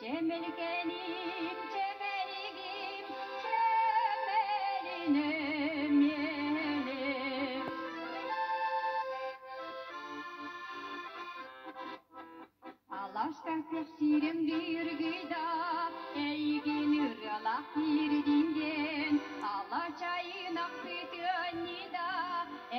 Чэмэлкэним, чэмэлигим, чэмэлинем миэнэ. Аласта кэпсиирим дыргыйда, эйигин ырыалаах киирдин диэн, ала чайын ахпытыанньыда,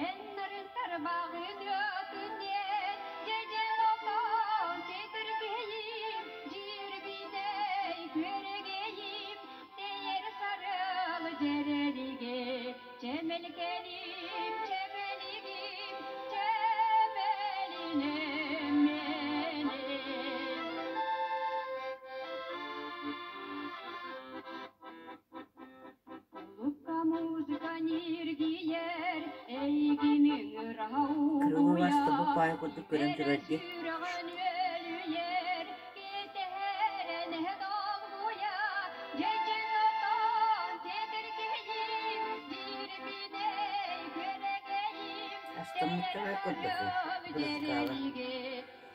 эн нарын тарбаҕын ыатын диэн, дьэдьэн отон тэтэргэйим, дьирбинэй күөрэгэйим, тэйэр сарыал дьэрэлигэ, чэмэлкэним, чэмэлигим, чэмэлинем мэнэ. Улукка музыка ньиргийэр, эйигин ыҥыра Крыло угуйа, бу паай курдук көрөн эрэл турар дии. сүрэҕин үөлүйэр, кэтэһэрэн долгуйа, дьэдьэн отон тэтэргэйим, дирбинэй күөрэгэйим, тэйэр Астыммыттара курдук сарыал бырыскаала. дьэрэлигэ,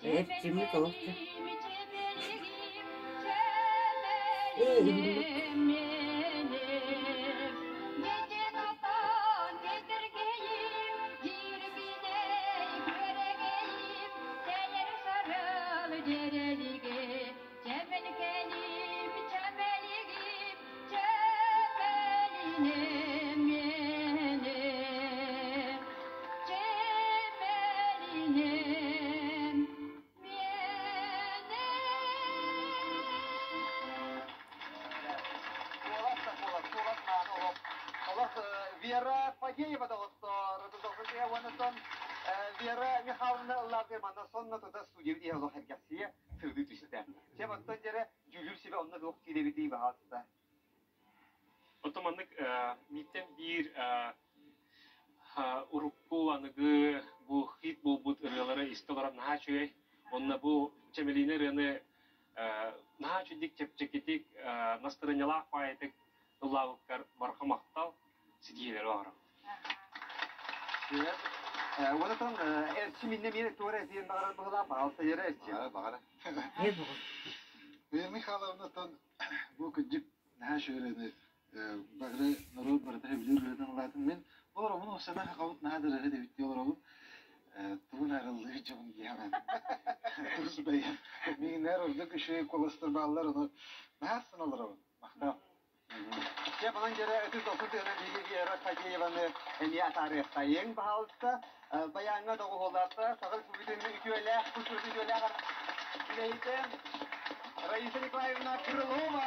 Эрчими толук чэмэлкэним, чэмэлигим, Ээ, иһиллибит. чэмэлинем миэнэ. Дьэдьэн отон тэтэргэйим, дьирбинэй күөрэгэйим, тэйэр сарыал дьэрэлигэ, чэмэлкэним, чэмэлигим, чэмэлинем миэнэ. Чэмэлинем миэнэ. Куолас да куолас, куолас мааны олох. Олох Вера Фадеева доҕоттоор, уонна Вера Михайловна ыллаабыт манна сонно тута студия иһэ олох эргэхсийэ сырдыы түстэ. Чэ, оттон дьэрэ дьүүлүр сүбэ онно туох киирэбитий баҕалста. Оттон маннык мииттэн биир урукку аныгы бу хит буолбут ырыалары истэ олорон наһаа үчүгэй. Онно бу Чэмэлиинэ ырыаны наһаа үчүгдик чэпчэкитик настырыанньалаах баайытык ыллаабыккар барҕа махтал, ситиһиилэри оҥором. Уонатан Эрчим иннэ миэрэ туора этиэн баҕарар быһылаах баҕалса ерэ Эрчим. Баҕара. Ээ бугун. Вера Михайловнаттан бу кырдьык наһаа үчүгэй бары норуот барыта сөбүлүүр үлэтин ылаатын мин олоробун осана хахабыт наһаа дырыһы дебит дии олоробун тугун арыллыы дьон диэҕин тус бэйэм миинэр ордук үчүгэй куоластар бааллар ону наһаа астына олоробун махтал. Дьэ, балан дьэрэ ытыс дохсун тыһынан биһиги Вера Фадееваны эмиэ атаарыаххайыҥ, баһаалыста. Баяҥҥа доҕуһуоллаахта Саха Республикатын үтүөлээх, культуратын үтүөлээх үлэһитэ Раиса Николаевна Крылова.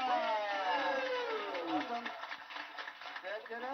Онтон дьэрэ.